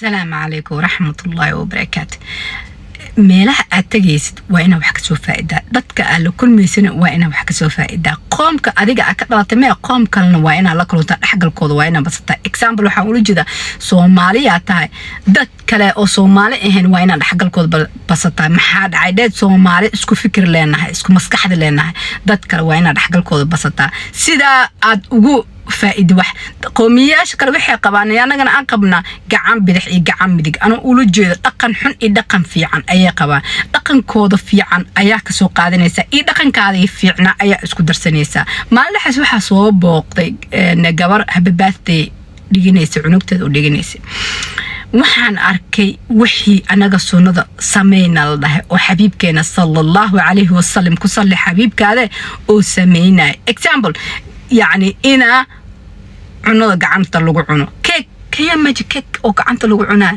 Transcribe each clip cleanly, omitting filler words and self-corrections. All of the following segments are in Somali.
Asalaamu calaykum waraxmatullaahi wabarakaatu. Meelaha aad tegaysid waa inaa wax kasoo faa'idaa, dadka aad la kulmaysana waa inaa wax kasoo faa'idaa. Qoomka adiga aad ka dhalatay mee, qoom kalena waa inaa la kuluntaa, dhexgalkooda waa inaa basataa. Example, waxaan ula jeedaa, Soomaaliyaa tahay, dad kale oo Soomaali ahayn waa inaa dhexgalkooda basataa. Maxaa dhacay dheed? Soomaali isku fikir leenahay, isku maskaxda leenahay. Dad kale waa inaa dhexgalkooda basataa, sidaa aad ugu faa'iido wax. Qowmiyayaasha kale waxay qabaan, annagana aan qabnaa, gacan bidix iyo gacan midig. Anoo ula jeedo dhaqan xun iyo dhaqan fiican ayay qabaan. Dhaqankooda fiican ayaa kasoo qaadanaysaa iyo dhaqankaadii fiicna ayaa isku darsanaysaa. Maalin dhexaas waxaa soo booqday gabar happy birthday dhiganaysa, cunugteeda u dhiganaysa. Waxaan arkay wixii anaga sunnada sameyna la dhahay oo xabiibkeena sala Allahu calayhi wasalam, ku salli xabiibkaade, oo sameynaya. Example, yacni inaa cunada gacanta lagu cuno. Cake kaya maji, cake oo gacanta lagu cunaa.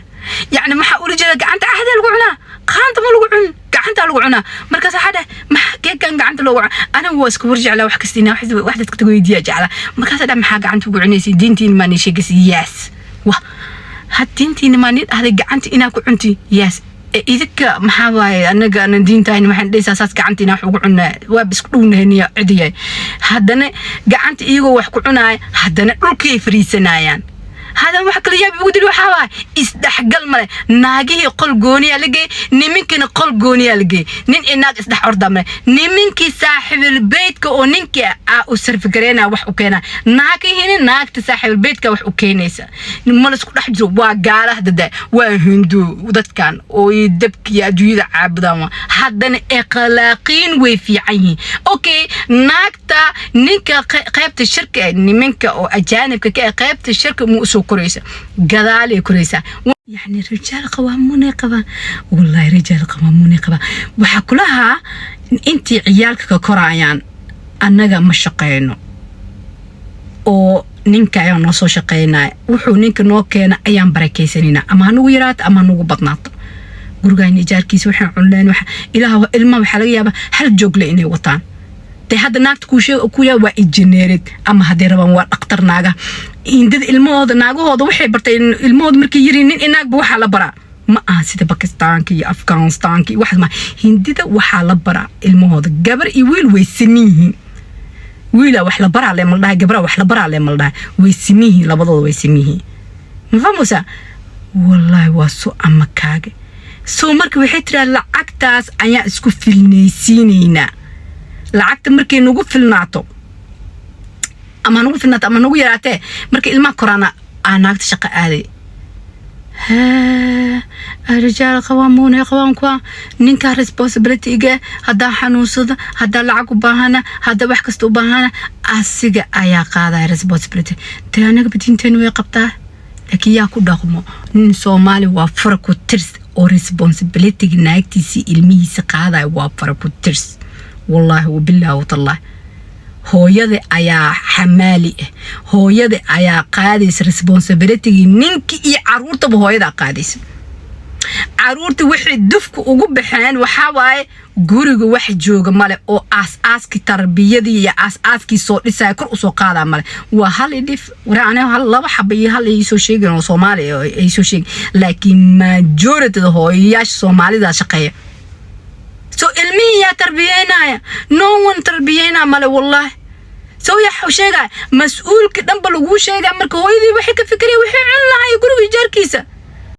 Yacni maxaa ula jeeda? Gacanta axdee lagu cunaa, qaanta ma lagu cun, gacanta lagu cunaa. Markaas waxaa dhahay, maxaa keekan gacanta loogu cunaa? Anigu waa iska war jeclaa wax kastina, wax dadka weydiiya jeclaa. Markaas dhahay, maxaa gacanta ugu cunaysa? Diintiina maa nii sheegaysa? Yes. Wah, had diintiina maa nii dhahday gacanta inaa ku cunti? Yes. Idinka maxaa waaye? Anaga anan diintahayn waxaan dhehaysaa saas gacanta inaa wax ugu cunaa, waaba isku dhownahay cidiyay. Haddana gacanta iyagoo wax ku cunaaya, haddana dhulkay fariisanayaan. Haddana wax kala yaab ugu dili waxaa waaye isdhexgal male. Naagihii qol gooniyaa la geeyey, nimankina qol gooniyaa la geeyey. Nin iyo naag isdhex ordaa male. Nimankii saaxiibul beytka oo ninkii aa u serve gareynaya wax u keenaa, naagihina naagta saaxiibul beytka wax u keenaysa. Ma la isku dhex jiro. Waa gaalaha dada, waa Hindu dadkan oo dabka iyo adduunyada caabudaan. Waa haddana akhlaaqiin way fiican yihiin. Okay, naagta ninka qaybta shirka, nimanka oo ajaanibka ka ah qaybta shirka mu usoo koraysa, gadaalay koraysaa. Yani rijaal qawaamuunay qabaan, wallahi rijaal qawaamuunay qabaan. Waxaa kulahaa intii ciyaalka ka koraayaan annaga ma shaqeyno oo ninka ayaa noo soo shaqeynaya. Wuxuu ninka noo keena ayaan barakaysanayna, ama hanugu yaraato ama hanugu badnaato. Gurigaan ijaarkiisa, waxaan cunleen, waxa ilaah, ilmaha waxaa laga yaabaa hal joogle inay wataan. Dee hadda naagta kuu sheeg ku yaa waa injineerid ama hadday rabaan waa dhaktar. Naaga Hindada ilmahooda, naagahooda waxay bartay ilmahooda markay yiriin. Nin inaagba waxaa la baraa ma aha sida Bakistaanka iyo Afghanistaanka iyo waxaas ma. Hindida waxaa la baraa ilmahooda, gabar iyo wiil way siman yihiin. Wiila wax la baraa le ma dhahay, gabraa wax la baraa le ma dhahay, way siman yihiin, labadooda way siman yihiin. Ma fahmaysaa? Wallaahi waa so ama kaage. So marka waxay tiraa, lacagtaas ayaan isku filnaysiinaynaa. Lacagta markay nagu filnaato, ama nagu filnaato ama nagu yaraatee, marka ilmaha koraana aa naagta shaqo aaday. Rijaal qawaamuuna qabaan kuwa ninkaa responsibility iga. Haddaa xanuunsado, haddaa lacag u baahana, haddaa wax kasta u baahana, asiga ayaa qaadaya responsibility. Dee anaga diinteena way qabtaa, laakiin yaa ku dhaqmo? Nin Soomaali waa fara ku tirs oo responsibilityga naagtiisii ilmihiisa qaadaya, waa fara ku tirs, wallaahi wabilaahi watallahi. Hooyada ayaa xamaali ah, hooyada ayaa qaadaysa responsibilitygii ninkii iyo caruurtaba, hooyadaa qaadaysa. Caruurta waxay dufka ugu baxeen waxaa waaye guriga wax jooga male oo aas-aaskii tarbiyadii iyo aas-aaskii soo dhisaya, kor usoo qaadaa male. Waa hal idhif aniga, hal laba xaba iyo hal ay soo sheegeen oo Soomaali ay soo sheegeen, laakiin majorityda hooyayaasha Soomaalida shaqeeya. So ilmihii yaa tarbiyeynaya? No one tarbiyeynaya male, wallahi. So yaa sheegaya mas-uulka dhanba laguu sheegaya? Marka hooyadii waxay ka fikiraya waxay cun lahay guriga ijaarkiisa.